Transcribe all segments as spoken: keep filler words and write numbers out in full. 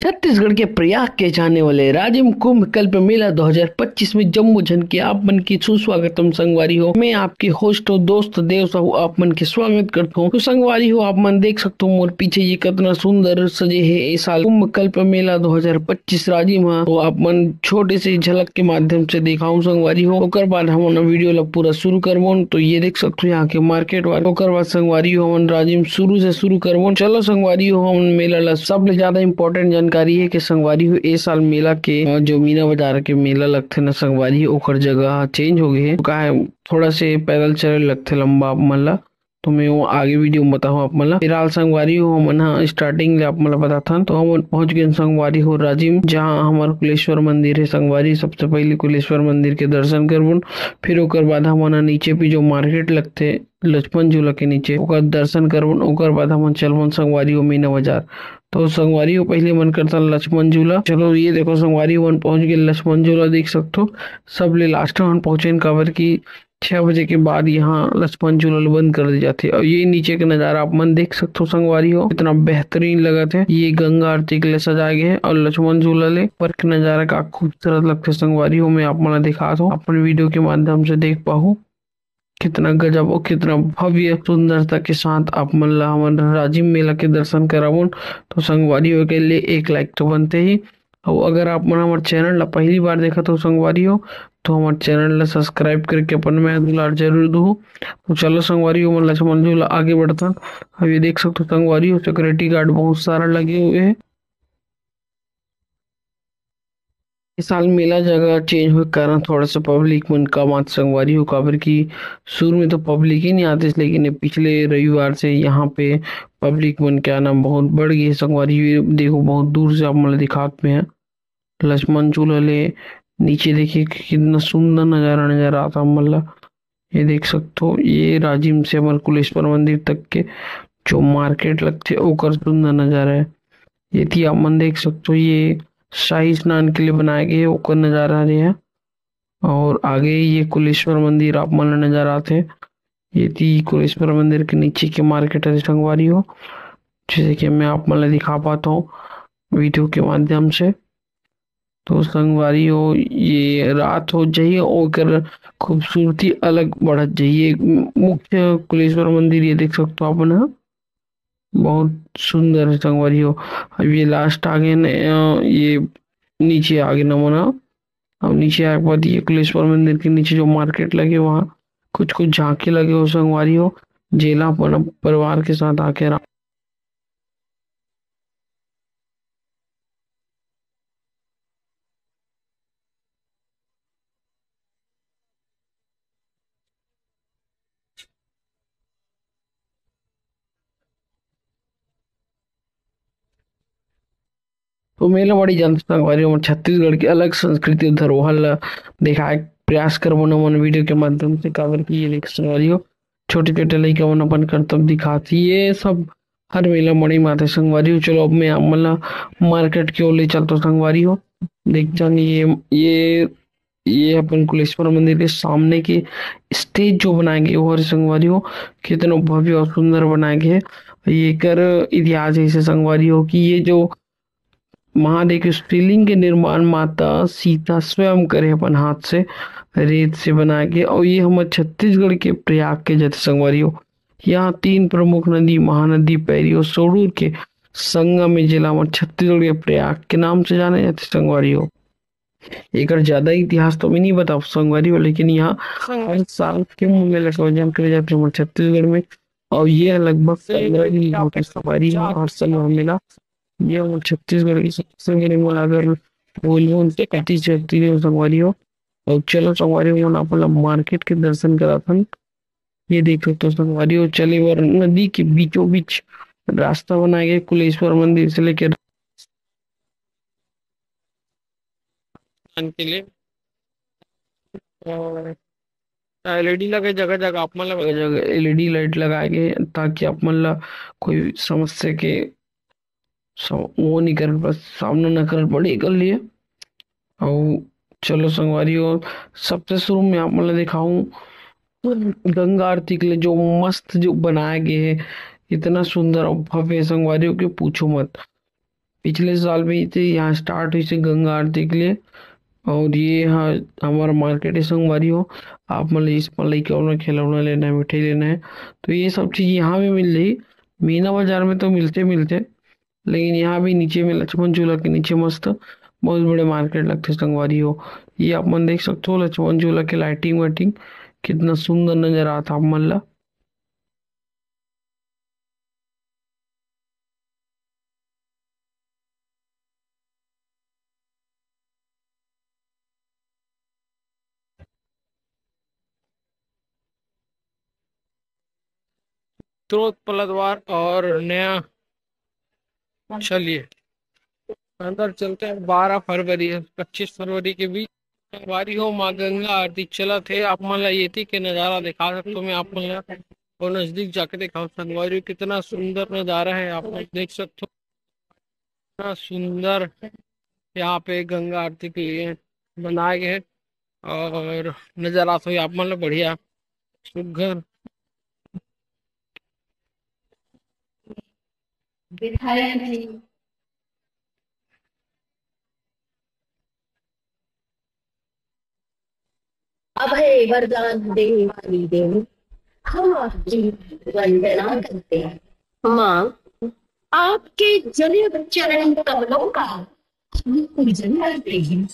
छत्तीसगढ़ के प्रयाग के जाने वाले राजिम कुंभ कल्प मेला दो हज़ार पच्चीस में जम्मो झन के आप मन के सुस्वागतम संगवारी हो। मैं आपके होस्ट और दोस्त देव साहू आप मन के स्वागत करता हूँ। तो संगवारी हो, आप मन देख सकते हो मोर पीछे ये कितना सुंदर सजे है ए साल कुंभ कल्प मेला दो हज़ार पच्चीस राजिम ह। तो आप मन छोटे से झलक के माध्यम से दिखाऊं संगवारी हो, ओकर बाद हमन वीडियो ला पूरा शुरू करबोन। तो ये देख सकते हो यहाँ के मार्केट वाले, ओकर बाद संगवारी हो हमन राजिम शुरू से शुरू करबोन। चलो संगवारी हो, हमन मेला ला सबले ज्यादा इंपॉर्टेंट जानकारी है कि संगवारी हो ए साल मेला के, अ, जो मीना बाजार के मेला लगथे ना संगवारी हो, ओकर जगह चेंज हो गए है। का है, थोड़ा से पैदल चले लगथे लंबा आप मन ला, तो मैं वो आगे वीडियो में बताहूँ आप मन ला। फिलहाल संगवारी हो, हमन ह स्टार्टिंग ले आप मन ला बताथन। तो हमन पहुंच गए संगवारी हो राजिम, जहाँ हमर कुलेश्वर मंदिर है संगवारी। सबसे पहले कुलेश्वर मंदिर के दर्शन करबोन, फिर ओकर बाद हमन ह नीचे भी जो मार्केट लगथे लक्ष्मण झूला के नीचे, ओकर दर्शन करबोन। ओकर बाद हमन चलबोन संगवारी हो मीना बाजार। तो संगवारी हो, पहले मन करथन लक्ष्मण झूला। चलो ये देखो संगवारी हो, हमन पहुंच गए लक्ष्मण झूला, देख सकथो। सबले लास्ट में हमन पहुंचेन, काबर की छह बजे के बाद यहाँ लक्ष्मण झूला ल बंद कर दे जाथे। और ये नीचे के नजारा आप मन देख सकथो संगवारी हो, इतना बेहतरीन लगत है। ये गंगा आरती के लिए सजाए गए है और लक्ष्मण झूला ले ऊपर के नजारा का खूबसूरत लगथे संगवारी हो। मैं आप मन ला दिखात हूँ, अपन वीडियो के माध्यम से देख पाहू कितना गजब और कितना भव्य सुंदरता के साथ आप मन ला हमन राजिम मेला के दर्शन कराबोन। तो संगवारी हो के लिए एक लाइक तो बनते ही। और अगर आप मन हमर चैनल ला पहली बार देखत हो संगवारी हो, तो हमर चैनल ला सब्सक्राइब करके अपन में दुलार जरूर दू। तो चलो संगवारी हो, हमन लक्ष्मण झूला आगे बढ़थन। अब ये देख सकते हो संगवारी हो, सिक्योरिटी गार्ड बहुत सारा लगे हुए हैं। इस साल मेला जगह चेंज होए के कारण थोड़ा सा पब्लिक मन कम आत संगवारी हो, काबर की शुरू में तो पब्लिक ही नहीं आते, लेकिन ये पिछले रविवार से यहाँ पे पब्लिक मन क्या नाम बहुत बढ़ गई है संगवारी हो। ये देखो बहुत दूर से आप मन ला दिखात में है लक्ष्मण झूला ले। नीचे देखिए कि कितना सुंदर नजारा नजर आता आप मन ला। ये देख सकते हो, ये राजिम से हमर कुलेश्वर मंदिर तक के जो मार्केट लगथे ओकर सुंदर नजारा है। ये थी आप मन देख सकते हो, ये शाही स्नान के लिए बनाए गए ओकर नजारा हरे है। और आगे ये कुलेश्वर मंदिर आप मन ला नजर आथे। ये थी कुलेश्वर मंदिर के नीचे के मार्केट हरे संगवारी हो, जैसे कि मैं आप मन ला दिखा पाता हूँ वीडियो के माध्यम से। तो संगवारी हो, ये रात हो जाही, ओकर खूबसूरती अलग बढ़त जाही। ये मुख्य कुलेश्वर मंदिर ये देख सकते हो आप मन ह, बहुत सुंदर है संगवारी हो। अब ये लास्ट आ गए न, अ, ये नीचे आ गए नमूना। अब नीचे आए के बाद ये कुलेश्वर मंदिर के नीचे जो मार्केट लगे, वहाँ कुछ कुछ झांकी लगे हो संगवारी हो, जेला अपन परिवार के साथ आके आराम तो मेला बड़ी जनता संगवारी हमर छत्तीसगढ़ के अलग संस्कृति अउ धरोहर ला दिखाए के प्रयास करबो न हमन वीडियो के माध्यम से, काबर कि ये देख संगवारी हो, छोटे-छोटे लइका मन अपन करतब दिखात हे। ये सब हर मेला मड़ई माथे संगवारी हो। चलो अब मैं आप मन ला मार्केट के ओर ले चलतो संगवारी हो। देख जान ये, ये, ये अपन कुलेश्वर मंदिर के सामने के स्टेज जो बनाए गए वो हर संगवारी हो, कितना भव्य और सुंदर बनाए गए। ये कर इतिहास ऐसे संगवारी हो कि ये जो महादेव के शिवलिंग के निर्माण माता सीता स्वयं करे अपन हाथ से रेत से बना के। और ये हमर छत्तीसगढ़ के प्रयाग के जते संगवारी हो, यहाँ तीन प्रमुख नदी महानदी, पैरी और सोड़ूर के संगम में, जेला हमर छत्तीसगढ़ के प्रयाग के नाम से जाने जाते संगवारी हो। एकर ज्यादा इतिहास तो मैं नहीं बताऊँ संगवारी हो, लेकिन यहाँ हर साल कुंभ मेला का आयोजन करे जाते हमर छत्तीसगढ़ में। और ये लगभग पंद्रह दिन होते संगवारी हो हर साल मेला। ये हमर छत्तीसगढ़ के सबसे बड़े मेला अगर बोलबो तो कति छत्तीसगढ़ संगवारी हो। और चलो संगवारी हो, अपन ला मार्केट के दर्शन कराथन। ये देख सकते हो संगवारी हो, चले बर नदी के बीचों बीच रास्ता बनाए गए कुलेश्वर मंदिर से लेकर के लिए। और एलईडी लगे जगह जगह, आप मन ला जगह एलईडी लाइट लगाए गए, ताकि आप मन ला कोई समस्या के सम-, वो नहीं करे, बस सामना न करे पड़े एकर लिए। और चलो संगवारी हो, सबसे शुरू में आप मन ला दिखाऊं गंगा आरती के लिए जो मस्त जो बनाए गए है, इतना सुंदर और भव्य संगवारी हो कि पूछो मत। पिछले साल भी इसे यहाँ स्टार्ट हुई से गंगा आरती के लिए। और ये हा हमारा मार्केट है संगवारी हो, आप मन ल इस पर लइका वाला खिलौना लेना है, मिठाई लेना है, तो ये सब चीज यहाँ भी मिल जाही। मीना बाजार में तो मिलते मिलते, लेकिन यहाँ भी नीचे में लक्ष्मण झूला के नीचे मस्त बहुत बड़े मार्केट लगथे संगवारी हो। ये आप मन देख सकथो लक्ष्मण झूला के लाइटिंग वाइटिंग कितना सुंदर नजर आता आप मन ला। स्रोत पलटवार और नया, चलिए अंदर चलते हैं। बारह फरवरी है, पच्चीस फरवरी के बीच संगवारी हो, माँ गंगा आरती चलत हे। आप मन ला एती के नजारा दिखा सकथो मैं, आप मन ला वो नजदीक जाके दिखाओ संगवारी हो, कितना सुंदर नजारा है, आप लोग देख सकथो कितना सुंदर यहाँ पे गंगा आरती के लिए बनाए गए हैं और नजर आत होही आप मन ला बढ़िया सुघर। विधायक जी, अभय वरदान देने वाली देवी, हम आपकी वंदना करते हैं। माँ, आपके जल चरण कमलों का हम पूजन करते हैं।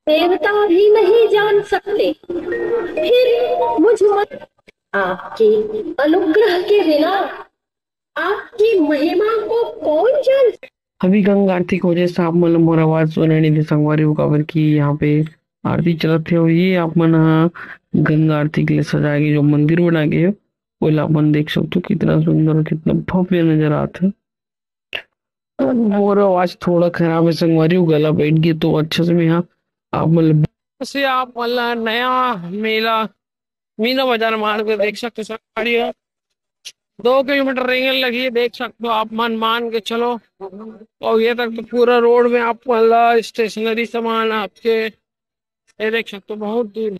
देवता भी नहीं जान सकते, फिर मुझ मन आपके अनुग्रह के बिना आपकी महिमा को कौन जान। अभी गंगा आरती के वजह से आप मन ला मोर आवाज सुनाई नहीं दे संगवारी हो, काबर कि यहाँ पे आरती चलत हे। और ये आप मन ह गंगा आरती के लिए सजाए गए जो मंदिर बना गए हे, ओला आप मन देख सकथो कितना सुंदर और कितना भव्य नजर आत हे। मोर आवाज थोड़ा खराब है संगवारी हो, गला बैठ गया तो अच्छा से मैं यहाँ आप मन ला से आप मन ला नया मेला मीना बाजार मार्ग में देख सकते हो संगवारी हो। दो किलोमीटर रेंगन लगी है, देख सकते हो आप मन मान के चलो। और ये तक तो पूरा रोड में आप मन ला स्टेशनरी सामान आपके ये देख सकते हो बहुत दूर।